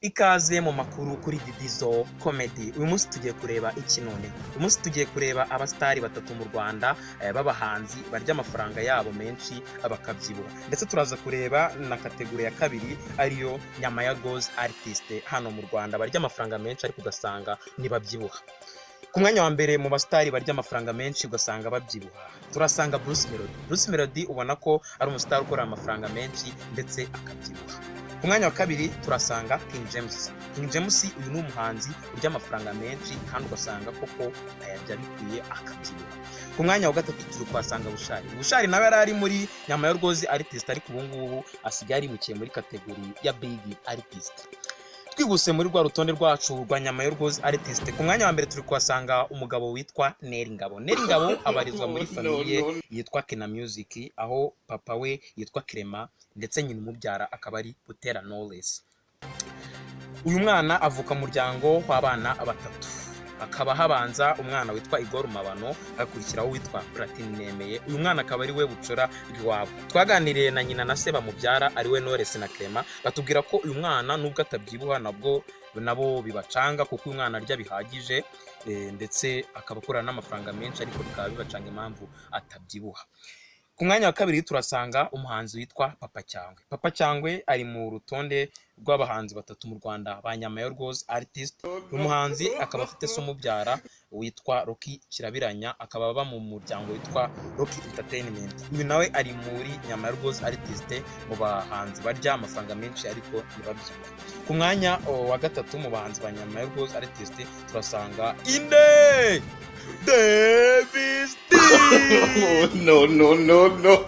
Ikaze mu makuru kuri Didizo Comedy. Uyu munsi tugiye kureba iki none? Uyu munsi tugiye kureba abasitari batatu mu Rwanda b'abahanzi barya amafaranga yabo menshi bakabyibuha. Ndetse turaza kureba na category ya kabiri, ariyo nyama ya gozi artist hano mu Rwanda barya amafaranga menshi ariko ugasanga ntibabyibuha. Ku mwanya wa mbere mu basitari barya amafaranga menshi ugasanga babyibuha, turasanga Bruce Melody. Bruce Melody ubona ko ari umusitari ukorera amafaranga menshi ndetse akabyibuha. Ku mwanya wa kabiri turasanga King James. King James uyu ni umuhanzi urya amafaranga menshi kandi ugasanga koko ayarya bikwiye, akabyibuha. Ku mwanya wa gatatu turi kuhasanga Bushali. Bushali nawe yari ari muri nyama ya rwozi artist, ariko ubu ngubu asigaye arimukiye muri category ya big artist. Twihuse muri rwa rutonde rwacu rwa nyama y'urwozi artist, ku mwanya wa mbere turi kuhasanga umugabo witwa Nel Ngabo. Nel Ngabo abarizwa muri famille yitwa Kina Music, aho papa we yitwa Clement ndetse nyina umubyara akaba ari Butera Knowless. Uyu mwana avuka mu muryango w'abana batatu, hakaba habanza umwana witwa Igor Mabano, hakurikiraho uwitwa Platini Nemeye. Uyu mwana akaba ari we bucura bw'iwabo. Twaganiriye na nyina na se bamubyara, ari we Knowless na Clement, batubwira ko uyu mwana nubwo atabyibuha nabwo nabo bibacanga, kuko uyu mwana arya bihagije, ndetse akaba akorana n'amafaranga menshi, ariko bikaba bibacanga impamvu atabyibuha. Ku mwanya wa kabiri turasanga umuhanzi witwa Papa Cyangwe. Papa Cyangwe ari mu rutonde rw'abahanzi batatu mu Rwanda ba nyama ya rwose artist. Uyu muhanzi akaba afite se umubyara witwa Rocky Kirabiranya, akaba aba mu muryango witwa Rocky Entertainment. Uyu nawe ari muri nyama ya rwose artist, mu bahanzi barya amafaranga menshi ariko ntibabyibuhe. Ku mwanya wa gatatu mu bahanzi ba nyama ya rwose artist turasanga inde? Davis D. No, no, no, no.